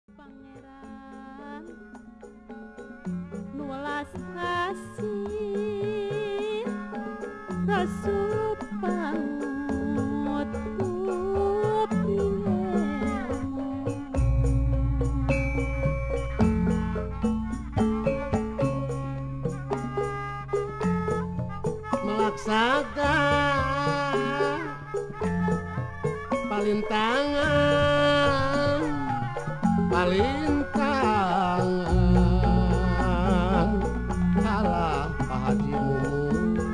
Pangeran nulas kasih rasup pangut Melaksaga palintangan palintangan kalah Pak Haji Mumu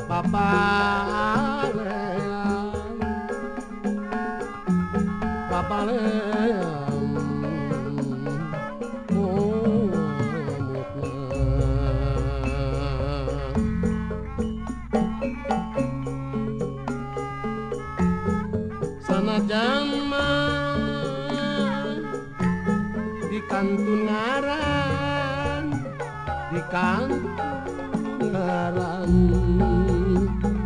Bapak Leang Bapak Leang Sanajan di kantunaran di kantunaran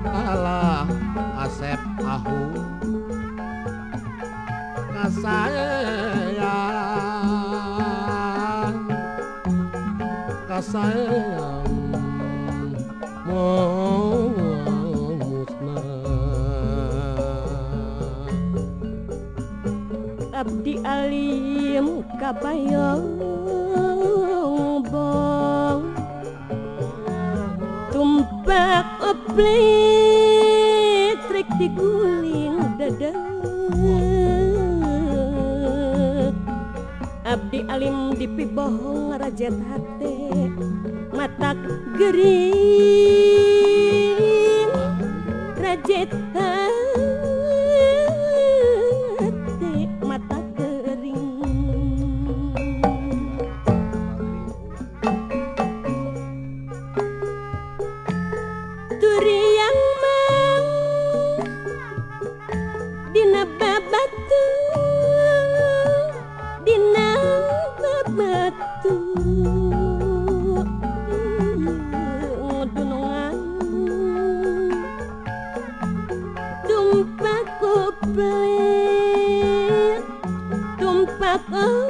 kalah Asep Ahu kasayang kasayang Abdi alim kabayong bong tumpak oplit trik diguling dada Abdi alim dipibohong rajet hate matak gering rajet hate mata kering turiang mang dina babatu dina babatu dunungan tumpak koplet tumpak oplet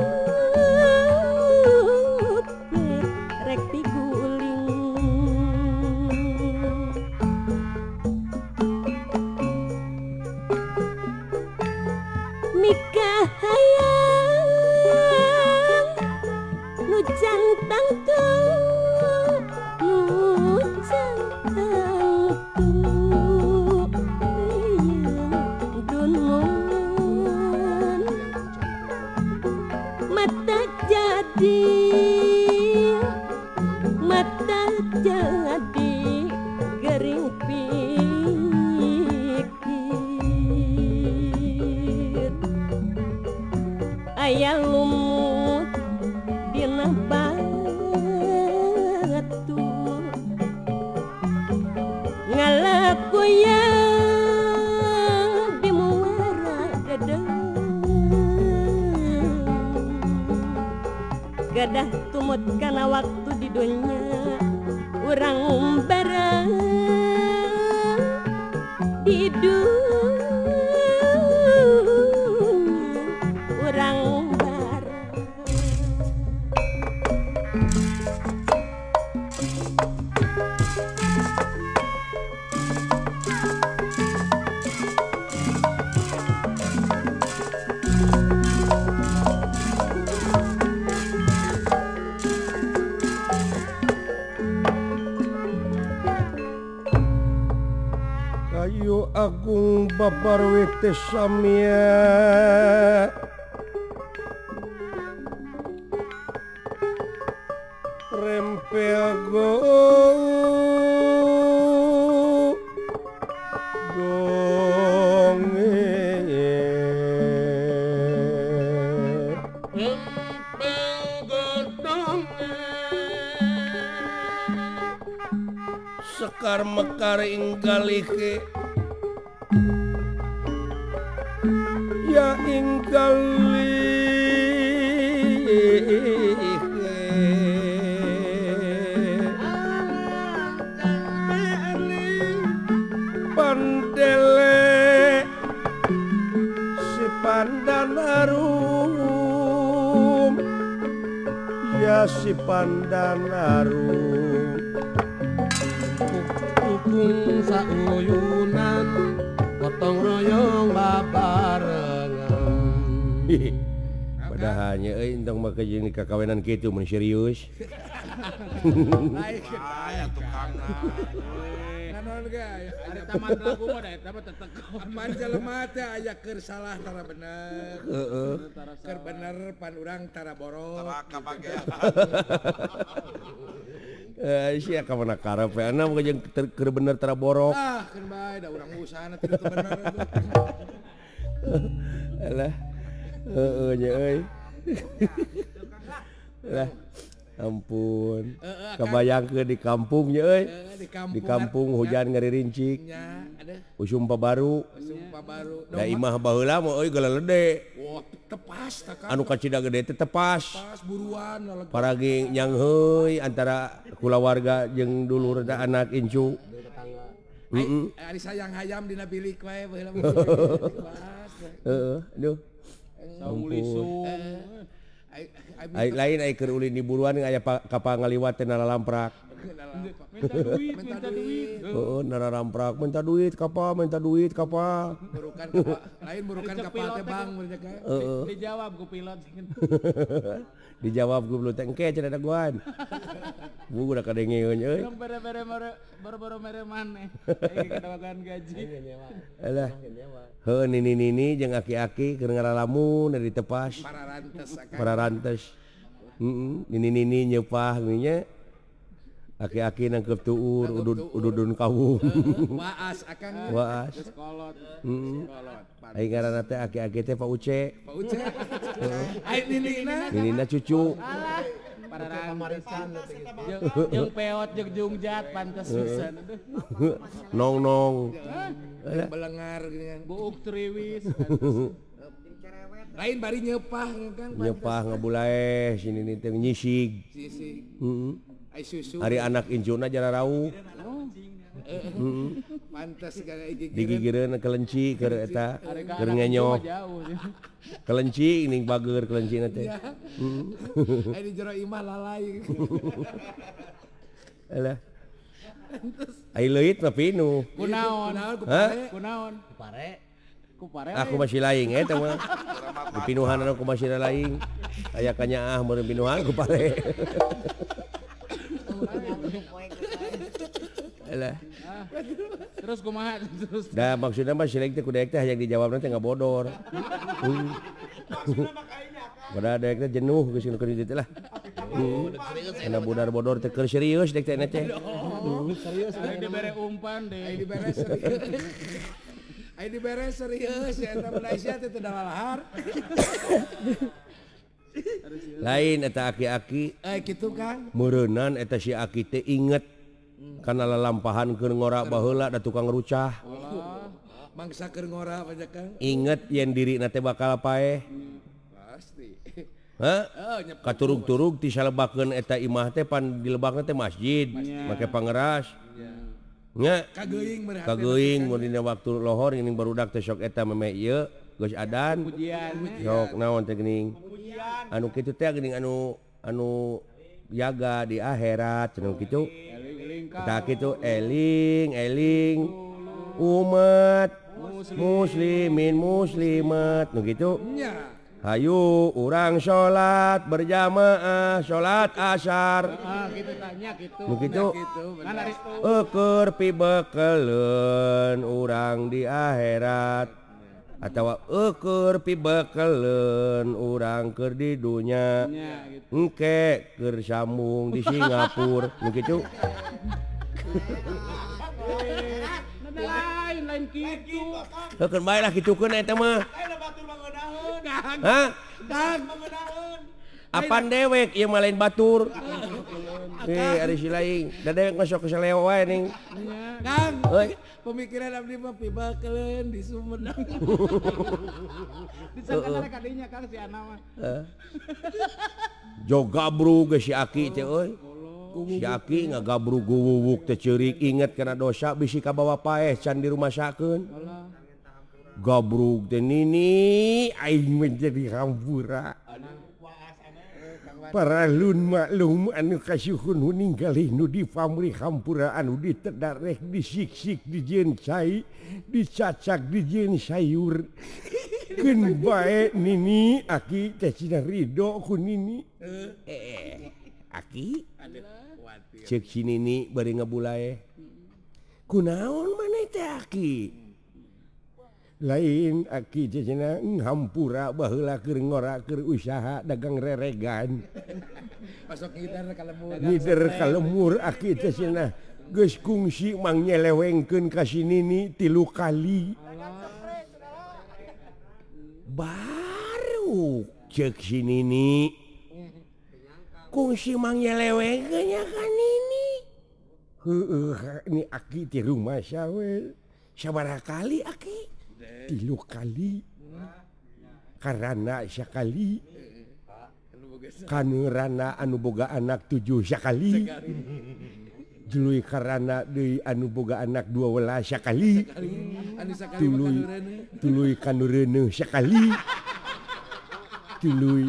rek diguling mikah hayang nu jantang tu nu jantang tu dunungan mata jadi gering pikir aya lumut dina batu ngalakoyang di muara gadang gadah tumut kana waktu di dunya urang barang di dunya urang barang. Kayu agung babarwete samya rempel go donge rempel godonge sekar mekar ing galihe ya ing galihe pandele si pandan Arum ya si Pandan Arum Tukung sauyunan gotong royong babarengan. Padahalnya euy entong make jeung kakawinan kitu mun serius. Aya tukangna. Naon ge aya tamat lagu mah da eta mah tetekon. Pan jelema teh aya keur salah tara bener. Heeh. Keur bener pan urang tara borok. Tara kabagean. Sia ka mana karep we ana jeung keur bener tara borok. Ah, keun bae da urang usahana teu bener atuh. Alah. Heeh nya euy. Lah ampun. Kebayangkeun di kampung nya euy. Di kampung hujan ngaririncik. Usum pabaru. Da imah baheula mah euy galelede. Wah, tepas tah Anu kacida gede teh tepas. Tepas buruan Paragi nyangheuy antara kulawarga jeung dulur teh anak incu. Heeh. Ari sayang hayam dina bilik wae baheula mah. Heeh, aduh. Saung lisung. Ai lain ai keur ulin di buruan aya kapal ngaliwat teh nalalamprak. Minta duit, minta duit. Heeh, nalalamprak minta duit kapal, minta duit kapal. Burukan kapal, lain burukan kapal teh bang heeh. Dijawab ku pilot. Dijawab ku pilot teh engke cenah dagoan. Bu udah kadengeun euy. Bere-bere boro-boro mere maneh. Ai kadagoan gaji. Alah. Heuh nini-nini jeung aki-aki keur ngaralamun dari tepas. Pararantes akang. Pararantes. Heeh, nini-nini nyeupah nya. Aki-aki nangkep tuur ududun kawung. Waas akang. Waas. Kolot. Heeh. Ai ngaranna teh aki-aki teh Pak Uce. Pak Uce. Ai ninina. Ninina cucu. Alah. Pararantes. Jeung peot jeung jungjat pantes pisan. Nong-nong. Belengar geuningan. Buuk triwis. Lain bari nyeupah Kang. Nyeupah ngabulaeh si nini teh nyisig. Nyisig. Heeh. Ai susu. Ari anak incuna jara rauh. Heeh. Pantes gara gigireun. Digigireun kelenci keur eta keur ngenyoh. Kelenci ning bageur kelencina teh. Heeh. Ai di jero imah lalai. Alah. Ai leuit mah pinuh. Kunaon? Kunaon? Kupare. Kupare. Aku masih laing eta mah. Dipinuhan aku masih laing. Aya kanyaah meureun pinuhan kupare. Alah. Terus kumaha terus? Da maksudna mah si laing teh ku daek teh hayang dijawabna teh ngabodor. Padahal daek teh jenuh geus nu keur dieu teh lah. Kana budar bodor teh keur serius daek teh teh. Serius ari dibere umpan deh. Ai dibere serius. Ai dibere serius ya eta Malaysia teh teu dalalahar. Lain eta aki-aki. Kitu Kang. Meureunnan eta si aki teh inget kana lalampahan keur ngora baheula da tukang rucah. Mangsa keur ngora banyak Kang. Inget yen dirina teh bakal paeh. Pasti. Hah? Katurug-turug ti salebakeun eta imah teh pan dilebakna teh masjid, make pangeras. Nya. Kageuing meureun. Kageuing mun dina waktu lohor geuning barudak teh sok eta meme ieu geus adan. Sok naon teh geuning. Anu kitu teh geuning anu anu jaga di akhirat cenah kitu. Tah kitu eling eling umat muslimin muslimat nu kitu. Hayu urang salat berjamaah salat asar. Gitu tanya gitu. Nu kitu. Eueur pibekeleun urang di akhirat atawa eueur pibekeleun urang keur di dunya. Engke keur sambung di Singapura nu kitu. Lain lain kitu. Heukeun bae lah kitukeun eta mah. Hah? Apan dewek ieu mah lain batur. Ari si laing. Da dewek mah sok keseleo wae ning. Kang, euy, pemikiran abdi mah pibakeleun di Sumedang. Disangka rek kadinya Kang si Ana mah. Heeh. Jogabrug geus si aki teh euy. Si aki ngagabrug guwuwuk teh ceurik inget kana dosa bisi kabawa paeh can dirumasakeun. Gabrug teh nini aing menjadi hampura. Paralun maklum anu kasuhun ninggalih nu di pamrih hampura anu ditedarek disiksik dijieun cai dicacak dijieun sayur. Keun bae nini aki teh cenah ridho ku nini. Aki cek si nini bari ngebulae. Kunaon maneh teh aki? Lain aki teh cenah hampura baheula keur ngora keur usaha dagang reregan. Masuk ngider ka lemur. Ngider ka lemur aki teh cenah geus kungsi mang nyelewengkeun ka si nini 3 kali. Baru cek si nini. Kungsi mang nyelewengkeun nya ka nini. Heueuh ini aki di rumah sawe. Sabaraha kali aki? 3 kali. Karana sakali. Kanurana anu boga anak 7 sakali. Tuluy karana deui anu boga anak 12 sakali. Tuluy tuluy kanureuneuh sakali. Tuluy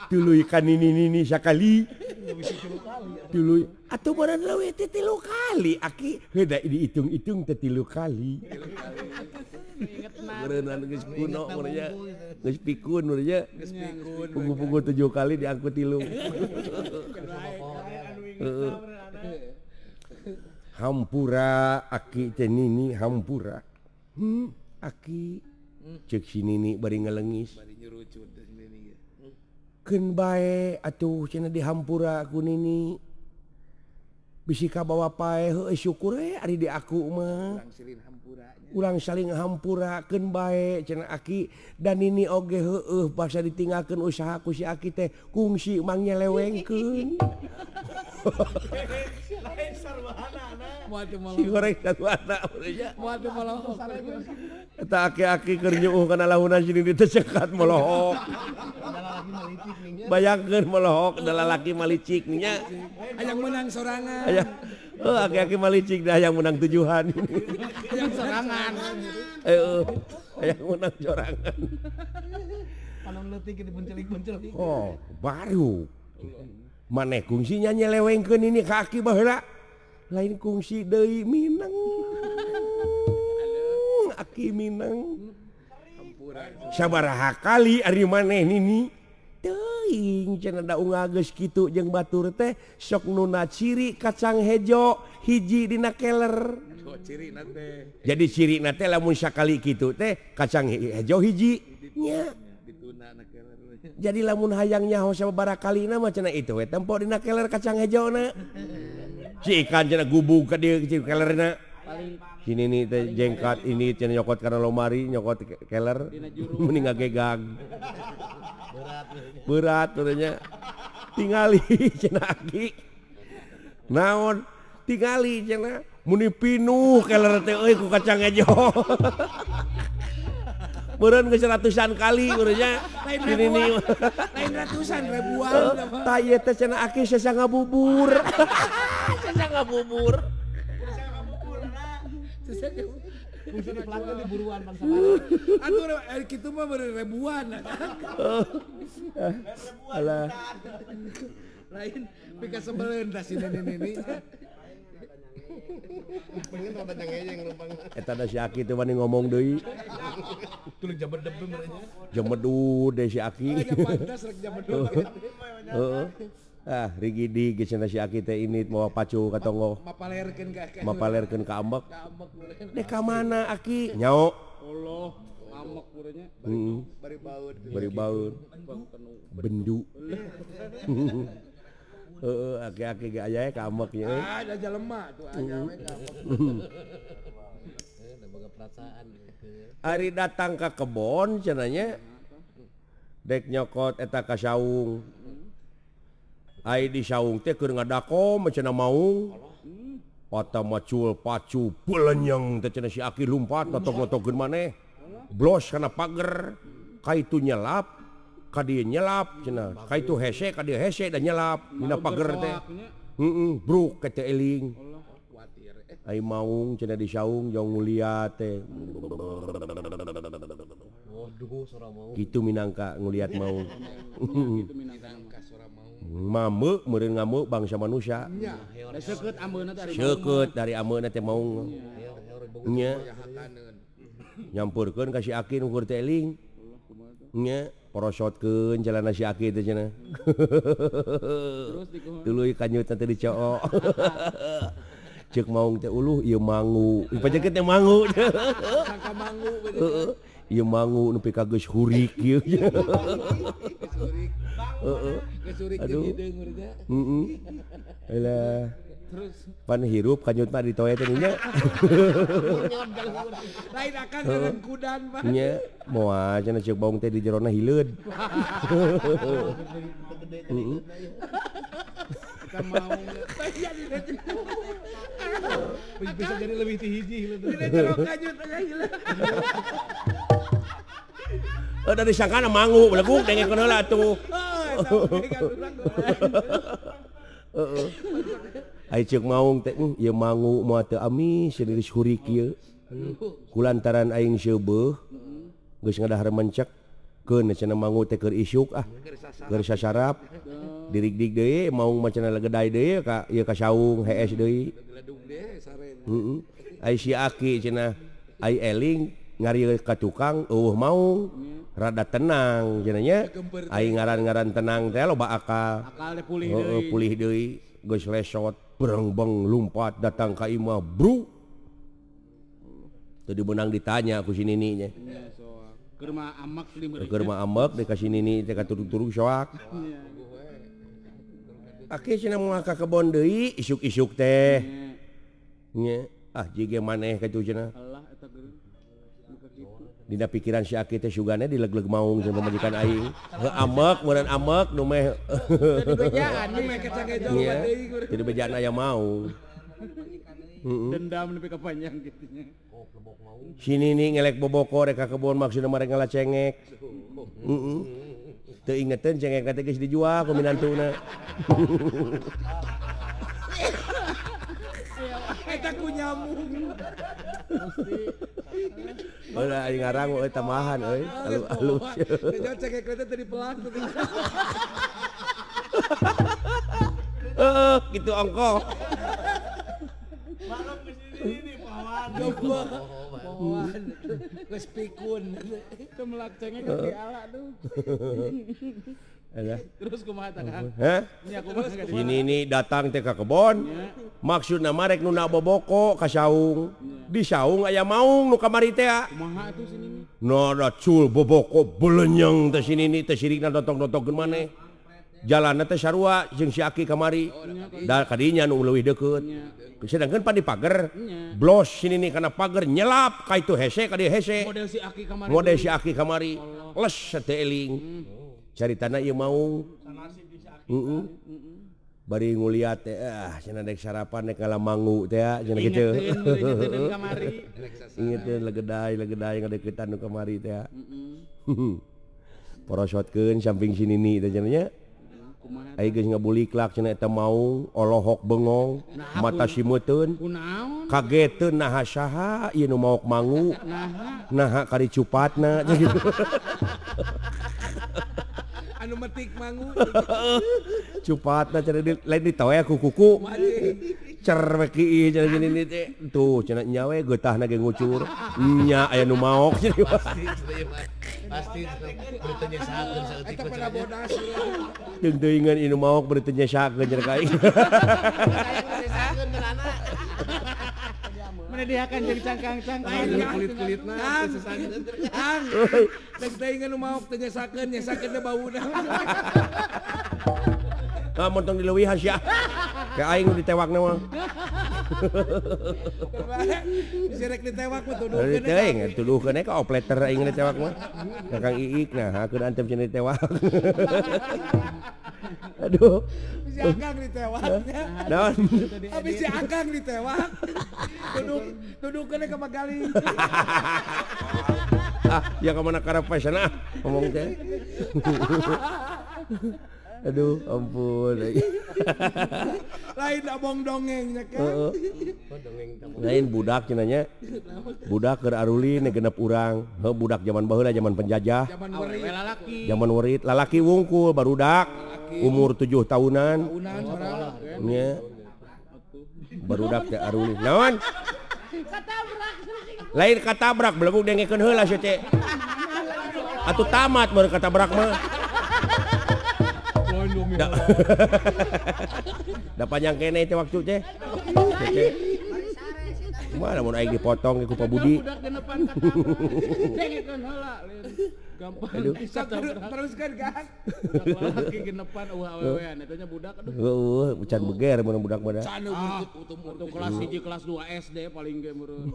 tuluy kanini-nini sakali. Tuluy atuh meureun leuwih ti 3 kali aki. Heuh da diitung-itung teh 3 kali. Meureun geus kuno meureun nya. Geus pikun meureun nya. Geus pikun. Pugu-pugu 7 kali diangkut 3. Heeh. Hampura aki teh nini hampura. Aki cek si nini bari ngelengis. Bari nyurucut teh nini. Keun bae atuh cenah dihampura ku nini. Bisi kabawa paeh heueuh syukur we ari di aku mah. Urang saling hampura keun bae cenah aki dan nini oge heueuh basa ditinggalkeun usaha ku si aki teh kungsi mang nyelewengkeun. Lain sarwana. Si goreng sarwana nya. Eta aki-aki keur nyuuh kana lahunan si nini teh cekat molohok. Bayangkeun molohok da lalaki malicik nya. Hayang menang sorangan. Hayang oh aki-aki malicik dah hayang menang 7-an. Hayang sorangan. Heeh. Hayang menang sorangan. Panon leutik dibuncelik-buncelik. Oh, baru. Maneh kungsinya nyelewengkeun ini ka aki baheula. Lain kungsi deui mineng. Aki mineng. Sabaraha kali ari maneh nini? Teuing cenah da unggal geus kitu jeung batur teh sok nuna ciri kacang hejo hiji dina keler. Oh, cirina teh. Jadi cirina teh lamun sakali kitu teh kacang hejo hiji nya. Jadi lamun hayang nyaho sababaraha kalina mah cenah itu we tempo dina keler kacang hejona. Si ikan cenah gubug ka dieu kelerna. Si nini teh jengkat ini cenah nyokot kana lomari nyokot keler mending ngagegag. Berat nya. Tingali cenah aki. Naon tingali cenah muni pinuh keler teh euy ku kacang hejo. Meureun geus ratusan kali meureunnya. Lain ini lain ratusan ribuan. Tah ieu teh cenah aki sesa ngabubur. Sesa ngabubur. Fungsi dipelangkan di buruan bangsa. Atuh kitu mah meureun ribuan. Alah. Lain pika sebeleun tah si nini-nini. Pengen rada jangejeng lumpang. Eta da si Aki teh wani ngomong deui. Tuluy jabedep meureun. Jemedud deui si Aki. Pantas rek jabedud. Heeh. Ah, rigidi geus cenah si Aki teh ini mawa pacu ka tonggoh. Mapalerkeun ka Mapalerkeun ka ambek. Ka ambek meureun. Dek ka mana Aki? Nyao. Allah, ambek meureunnya. Heeh. Bari baut. Bari baut. Bendu. Heeh, aki-aki ge aya ka ambek nya. Ah, da jelema tuh aya we ka ambek. Heuh, boga perasaan. Ari datang ka kebon cenah nya. Dek nyokot eta ka saung. Ai di saung teh keur ngadakom cenah maung. Pata macul pacu belenyeng teh cenah si aki lumpat notok-notokeun maneh. Blos kana pager, kaitu nyelap. Ka dieu nyelap cenah, ka itu hese, ka dieu hese da nyelap dina pager teh. Heeh, bruk ka teh eling. Ai maung cenah di saung jong nguliat teh. Kitu minangka nguliat maung. Mameu meureun ngamuk bangsa manusia. Seukeut ambeuna teh seukeut dari ambeuna teh maung. Nya. Nyampurkeun ka si Aki nu keur teh eling. Nya porosotkeun jalana si Aki teh cenah. Tuluy kanyutna teh dicook. Ceuk maung teh uluh ieu mangu. Pajeget teh mangu. Sangka mangu heeh. Ieu mangu nepi ka geus hurik ieu. Heeh. Geus hurik jeung hideung urang. Heeh. Alah. Terus pan hirup kanyut mah ditoe teh nya. Lain akan dengan kudan mah. Nya, moal cenah ceuk baung teh di jerona hileud. Heeh. Bisa jadi lebih ti hiji hileud. Dina jero kanyut aya hileud. Oh, dari sangkana mangu beleguk dengekeun heula atuh. Heeh. Ai ceuk maung teh ieu mangu moal teu amis geus hurik ieu. Kulantaran aing seubeuh geus ngadahar mencek keun cenah mangu teh keur isuk ah. Keur sasarap. Dirig-dig deui maung mah cenah legedai deui ka ieu ka saung hees deui. Heeh. Ai si Aki cenah ai eling ngarieu ka tukang eueuh maung rada tenang cenah nya. Ai ngaran-ngaran tenang teh loba akal. Akal teh pulih deui. Heeh, pulih deui geus lesot berengbeng lumpat datang ka imah bru. Teu dibeunang ditanya ku si nini nya. Keur mah amek di meureun. Keur mah amek deui ka si nini teh katurug-turug soak. Aki cenah moal ka kebon deui isuk-isuk teh. Nya, ah jige maneh kitu cenah. Allah eta geureun. Dina pikiran si Aki teh sugane dileg-leg maung jeung pamajikan aing. Heuh amek meureun amek nu meh. Teu dibejaan nu meh kacang hijau deui. Teu dibejaan aya maung. Dendam nepi ka panjang kitu nya. Si nini ngelek boboko rek ka kebon maksudna mah rek ngalacengek. Heeh. Teu ingeteun cengek teh geus dijual ku minantuna. Eta ku nyamuk. Ulah aing ngarang euy tambahan euy, alus. Teh cengek teh teu dipelak. Heeh, kitu ongkoh. Maklum geus ini pawan. Pawan. Geus pikun. Teu melak cengek di ala tuh. Alah. Terus kumaha tah Kang? Hah? Nya kumaha Si nini datang teh ka kebon. Maksudna mah rek nuna boboko ka saung. Di saung aya maung nu kamari teh. Kumaha atuh si nini? Nada cul boboko belenyeng teh si nini teh sirikna dotong-dotongkeun maneh. Jalanna teh sarua jeung si Aki kamari. Da kadinya nu leuwih deukeut. Sedangkan pan di pager. Blos si nini kana pager nyelap ka itu hese ka dieu hese. Model si Aki kamari. Model si Aki kamari. Les teh eling. Caritana ieu maung. Heeh. Bari nguliat teh ah cenah dek sarapan dek ngalamangu teh cenah kitu. Ingeteun kamari. Ingeteun legedai ngadeukeutan nu kamari teh. Heeh. Porosotkeun samping si nini teh cenah nya. Ai geus ngabuliklak cenah eta maung olohok bengong mata simeuteun. Kageteun naha saha ieu nu maok mangu. Naha kari cupatna gitu. Anu metik mangu. Cupatna cenah lain ditoe ku kuku. Cer we kieu cenah nini teh. Tuh cenah nya we geutahna ge ngucur. Nya aya nu maok cenah. Pasti pasti beuteung nyesakeun saeutik. Eta pada bodas. Jeung teuingan ieu nu maok beuteung nyesakeun cenah ka aing. Nyesakeun geunana. Mana dihakan jeung cangkang-cangkang kulit-kulitna sesakeun. Kang. Teh teuingan nu maok teh nyesakeun, nyesakeun teh bauna. Ah montong dileuwihan sia. Ka aing nu ditewakna mah. Bisa rek ditewak mah tuduhkeun. Teuing tuduhkeun ka opleter aing ditewak mah. Ka Kang Iik nah hakeun antep cenah ditewak. Aduh. Si Akang ditewaknya. Naon? Habis si Akang ditewak. Tuduhkeun ka Magali. Ah, ya ka mana karepesna ngomong teh. Aduh, ampun. Lain abong dongeng nya kan. Lain budak cenah nya. Budak keur arulin genep urang. Heuh budak zaman baheula zaman penjajah. Zaman werit lalaki. Zaman werit, lalaki wungkul barudak. Umur 7 tahunan. Nya. Barudak teh arulin. Naon? Katabrak. Lain katabrak belegug dengekeun heula sia teh. Atuh tamat meureun katabrak mah. Da panjang keneh teh waktu teh. Kumaha lamun aing dipotong ku Pak Budi. Budak genepan katabrak. Dengekeun heula. Gampang. Teruskan kan. Budak lalaki genepan eueuh awewean eta nya budak aduh. Heueuh, can beger mun budak mah da. Can umur kelas 1 kelas 2 SD paling ge meureun.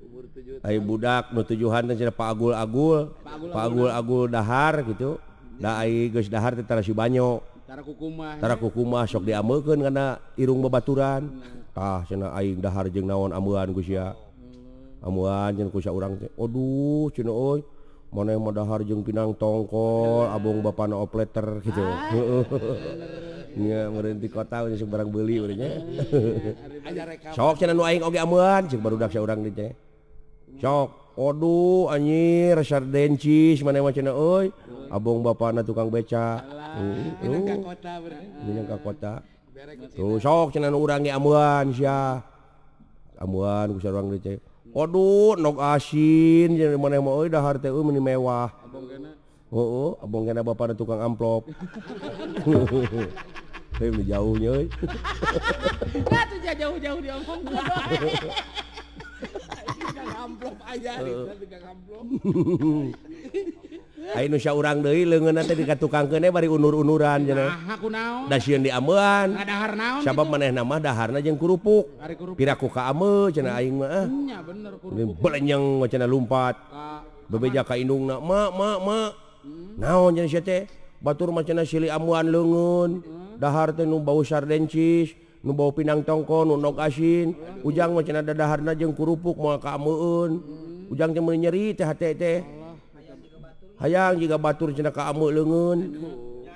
Umur 7. Ai budak nu tujuhan teh cenah Pak Agul-agul. Pak Agul-agul dahar gitu. Da ai geus dahar teh tara si banyo. Tara kukumah. Tara kukumah sok diameukeun kana irung babaturan. Tah cenah aing dahar jeung naon ameuan ku sia. Ameuan cenah ku sia urang teh. Aduh cenah euy. Maneh mah dahar jeung pinang tongkol, abong bapana opleter gitu. Nya meureun di kota geus barang beuli meureun nya. Sok cenah nu aing oge ameuan ceuk barudak sia urang teh. Sok, aduh anjir sardencis maneh mah cenah euy. Abong bapana tukang beca. Minang ka kota berarti. Minang ka kota. Tuh sok cenah nu urang ge ameuan sia. Ameuan ku sia urang teh. Aduh, nog asin cenah maneh mah euy dahar teh euy meuni mewah. Abong kena. Heeh, abong kena bapana tukang amplop. Heuh meni jauh nya euy. Nah tuh jauh-jauh diomong. Tukang amplop aja tukang amplop. Ai nu saurang deui leungeunna teh dikatukangkeun bari unur-unuran cenah. Naha kunaon? Da sieun diameuan. Ngadahar naon? Sabab manehna mah daharna jeung kerupuk. Piraku ka ameu cenah aing mah ah. Nya bener kerupuk. Belenyeng cenah lumpat. Bebeja ka indungna, "Mak, mak, mak." Naon cenah sia teh? Batur mah cenah silih amuan leungeun. Dahar teh nu bau sardencis, nu bau pinang tongkol, nu nog asin. Ujang mah cenah daharna jeung kerupuk moal ka ameueun. Ujang teh meuni nyeri teh hate teh. Hayang jiga batur cenah ka ameu leungeun.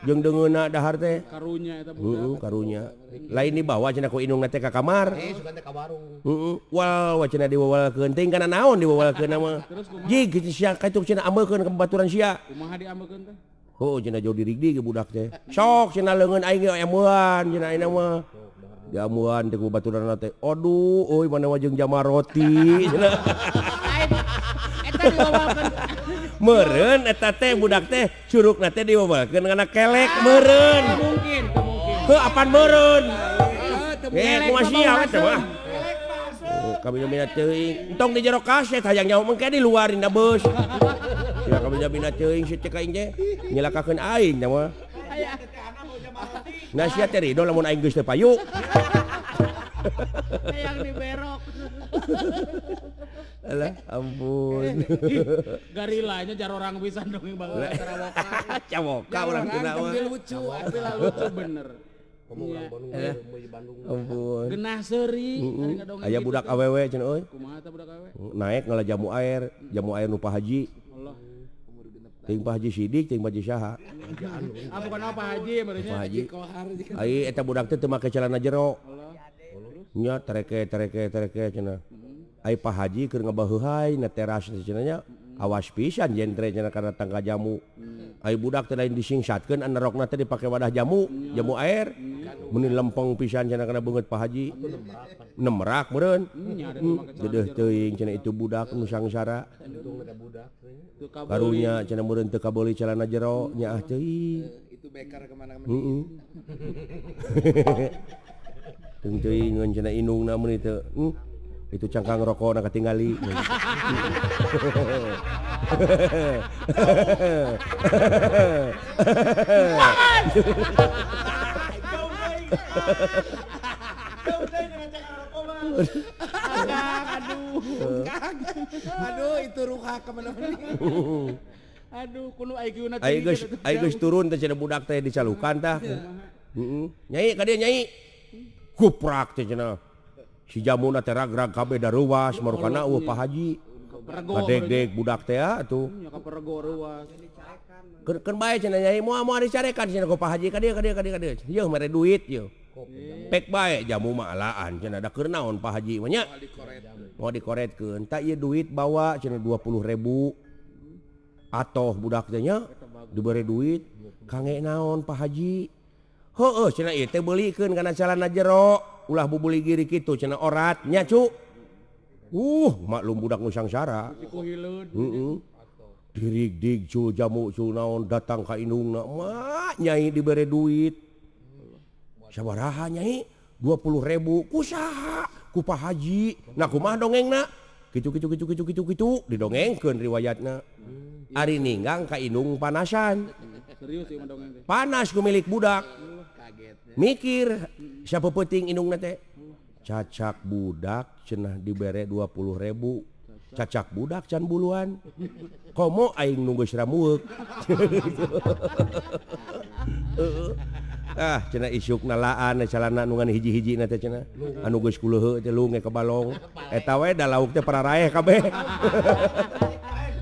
Jeung deungeunna dahar teh. Karunya eta budak. Heeh, karunya. Lain dibawa cenah ku indungna teh ka kamar. Sugan teh ka warung. Heeh, wal cenah diwawalkeun teuing kana naon diwawalkeun mah. Jig kitu sia kaitu cenah ameukeun ka baturan sia. Kumaha diameukeun teh? Heuh cenah jauh dirigdi ge budak teh. Sok cenah leungeun aing ge ameuan cenah ayeuna mah. Diamuan teh ku baturanna teh. Aduh, euy mana mah jeung jamar roti cenah. Eta diwawalkeun. Meureun eta teh budak teh curugna teh diwawalkeun kana kelek meureun. Mungkin, mungkin. Heuh apan meureun. Kumaha sia eta mah. Kami mina teuing. Entong di jero kaset hayang nyaho mengke di luar dina beus. Ya kami mina teuing si teh ka aing teh nyelakakeun aing nya mah. Nah sia teh rido lamun aing geus teu payu. Hayang diberok. Alah ampun. Garilanya jar orang pisan dongeng baheula carawoka. Cawoka urang teh mah. Lucu, lucu bener. Ngomong urang Bandung, di Bandung. Ampun. Genah seuri ari ngadongeng. Aya budak awewe cenah euy. Kumaha tah budak awewe? Naek ngala jamu air nu Pak Haji. Allah. Teuing Pak Haji Sidik, teuing Pak Haji saha. Ah bukan apa Haji meureunnya. Pak Haji. Ai eta budak teh teu make celana jero. Nya tereke tereke tereke cenah. Ai Pak Haji keur ngabaheuhai na teras cenah nya. Awas pisan jentre cenah kana tangka jamu. Ai budak teh lain disingsatkeun anerokna teh dipake wadah jamu, jamu air. Meuni lempeng pisan cenah kana beungeut Pak Haji. Nemrak meureun. Dedeuh teuing cenah itu budak nu sangsara. Karunya cenah meureun teu kabeuli celana jero nya ah teuing. Itu beker kemana-mana. Heeh. Teuing teuing cenah indungna meuni teu. Itu cangkang rokok nak ketinggali. Aduh, aduh itu ruha kemana-mana. Aduh, kuno IQ-na tinggi. Ai geus turun teh cenah budak teh dicalukan tah. Heeh. Nyai ka dieu nyai. Kuprak teh cenah. Si jamuna teh ragrag kabeh daruwas marukana eueuh Pak Haji. Kadegdeg budak teh atuh. Nya kaperego reuwas. Keun bae cenah nyai moal moal dicarekan cenah ku Pak Haji ka dieu ka dieu ka dieu ka dieu. Yeuh mere duit yeuh. Pek bae jamu mah alaan cenah da keur naon Pak Haji mah nya. Moal dikoretkeun. Tah ieu duit bawa cenah 20.000. Atoh budak teh nya dibere duit kangge naon Pak Haji. Heueuh cenah ieu teh beulikeun kana calana jero ulah bubuli giri kitu cenah orat nya cu. Maklum budak nu sangsara. Heeh. Dirigdig cu jamu cu naon datang ka indungna mak nyai dibere duit. Sabaraha nyai? 20.000. Ku saha? Ku Pak Haji. Nah kumaha dongengna? Kitu kitu kitu kitu kitu kitu didongengkeun riwayatna. Ari ninggang ka indung panasan. Serius ieu mah dongeng teh. Panas ku milik budak. Mikir siapa peuting indungna teh? Cacak budak cenah dibere 20.000. Cacak budak can buluan. Komo aing nu geus ramueuk. Ah cenah isukna laan calana nu ngan hiji-hijina teh cenah. Anu geus kuleuheuk teh lunge ka balong. Eta we da lauk teh pararaeh kabeh.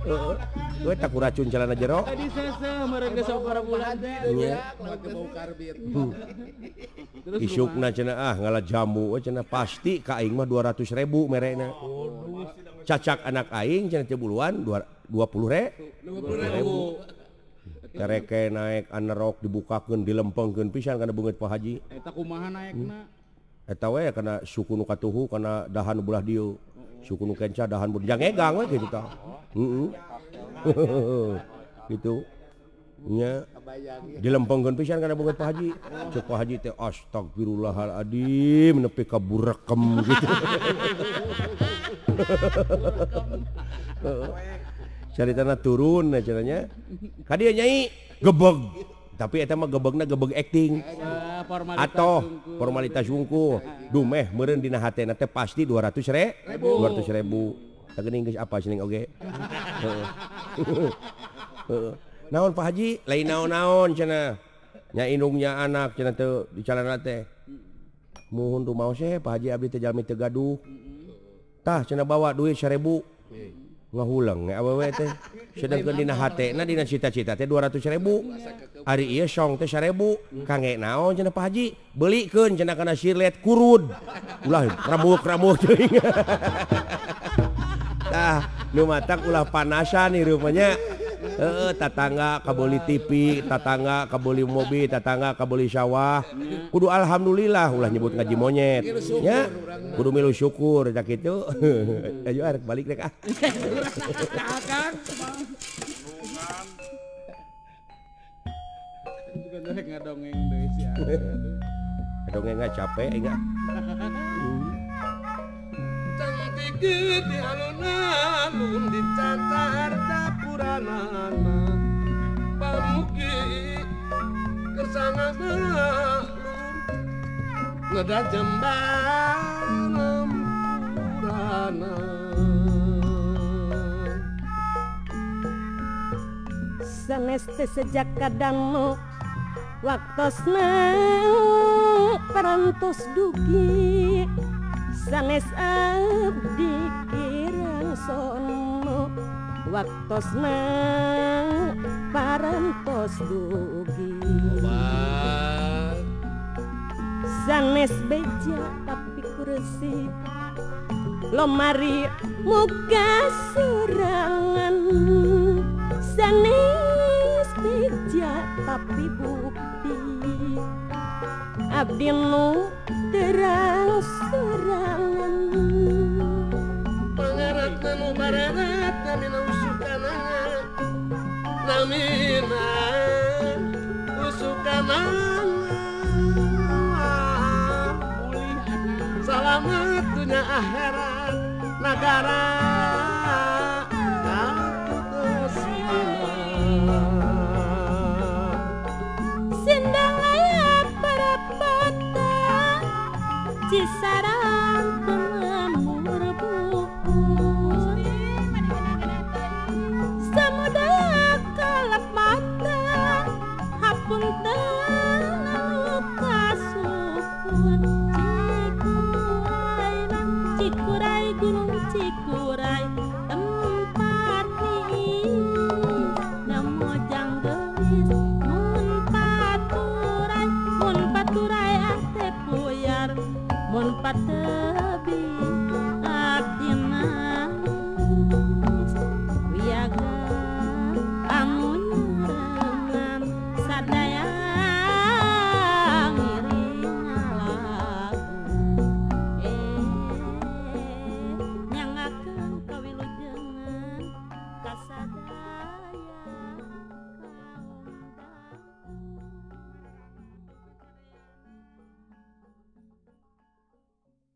Heeh. We tak racun calana jero. Tadi seseh meureun geus sabaraha bulan teh. Nya. Bau karbit. Isukna cenah ah ngala jamu we cenah pasti ka aing mah 200.000 merena. Cacak anak aing cenah teh buluan 20.000. Tereke naik anerok dibukakeun dilempengkeun pisan kana beungeut Pak Haji. Eta kumaha naekna? Eta we kana suku nu katuhu kana dahan belah dieu. Suku nu kenca dahan belah jangegang we kitu tah. Heeh. Gitu. Nya dilempengkeun pisan kana beungeut Pak Haji. Cek Pak Haji teh astagfirullahaladzim nepi ka burekem gitu. Caritana turun cenah ka dieu nyai gebeg. Tapi eta mah gebegna gebeg acting. Atau formalitas wungkul. Dumeh meureun dina hatena teh pasti 200.000. 200.000. Tah geuning geus apa sining oge. Heeh. Naon Pak Haji? Lain naon-naon cenah. Nya indungnya anak cenah teu di calana teh. Muhun rumaos we Pak Haji abdi teh jalmi teu gaduh. Tah cenah bawa duit 1.000. Ngahulang ge awewe teh. Sedengkeun dina hatena dina cita-cita teh 200.000. Ari ieu song teh 1.000. Kangge naon cenah Pak Haji? Beulikeun cenah kana sirlet kurud. Ulah ramuk-ramuk teuing. Tah nu matak ulah panasan hirup mah nya. Heeh, tatangga kabeuli TV, tatangga kabeuli mobil, tatangga kabeuli sawah. Kudu alhamdulillah ulah nyebut ngaji monyet. Nya, kudu milu syukur cak kitu. Ayo arek balik rek ah. Rek ngadongeng deui si Ngadongeng nggak capek enggak. Cantik di alun-alun di cacar dapuranana pamugi kersana maklum ngeda jembar lempurana. Sanes teh sejak kadang waktosna parantos dugi sanes abdi kirang sono waktosna parantos dugi sanes beja tapi kursi lomari muka serangan sanes beja tapi bukti abdi nu terang serangan pangarat nu bararat namina usukanana namina usukanana salamat dunia akhirat nagara